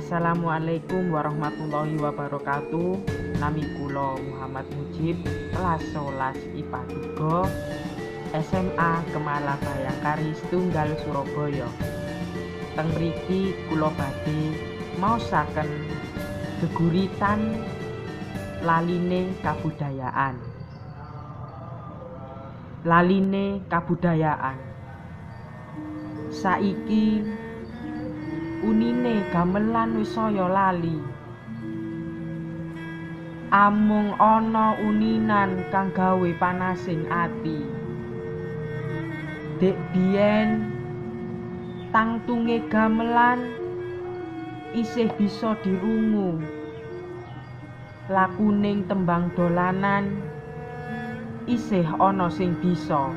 Assalamualaikum warahmatullahi wabarakatuh. Nami kula Muhammad Mujib, kelas 11 IPA 3 SMA Kemala Bhayangkari Setunggal Surabaya. Teng mriki kula badhe maosaken geguritan laline kabudayaan. Laline kabudayaan. Saiki unine gamelan wis saya lali. Amung ana uninan kang gawe panasing ati. Dek biyen tangtunge gamelan isih bisa dirungu. Lakuning tembang dolanan isih ana sing bisa.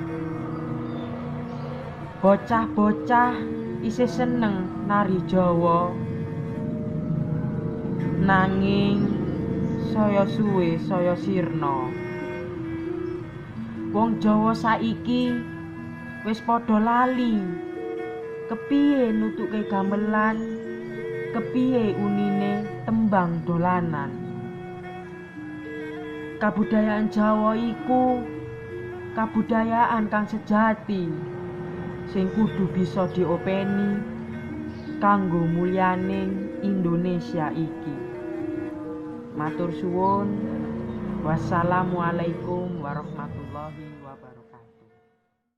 Bocah-bocah isih seneng nari Jawa, nanging saya suwe saya sirna. Wong Jawa saiki wis padha lali kepiye nutuke gamelan, kepiye unine tembang dolanan. Kabudayaan Jawa iku kabudayaan kang sejati sing kudu bisa diopeni kanggo mulyaning Indonesia iki. Matur suwun. Wassalamualaikum warahmatullahi.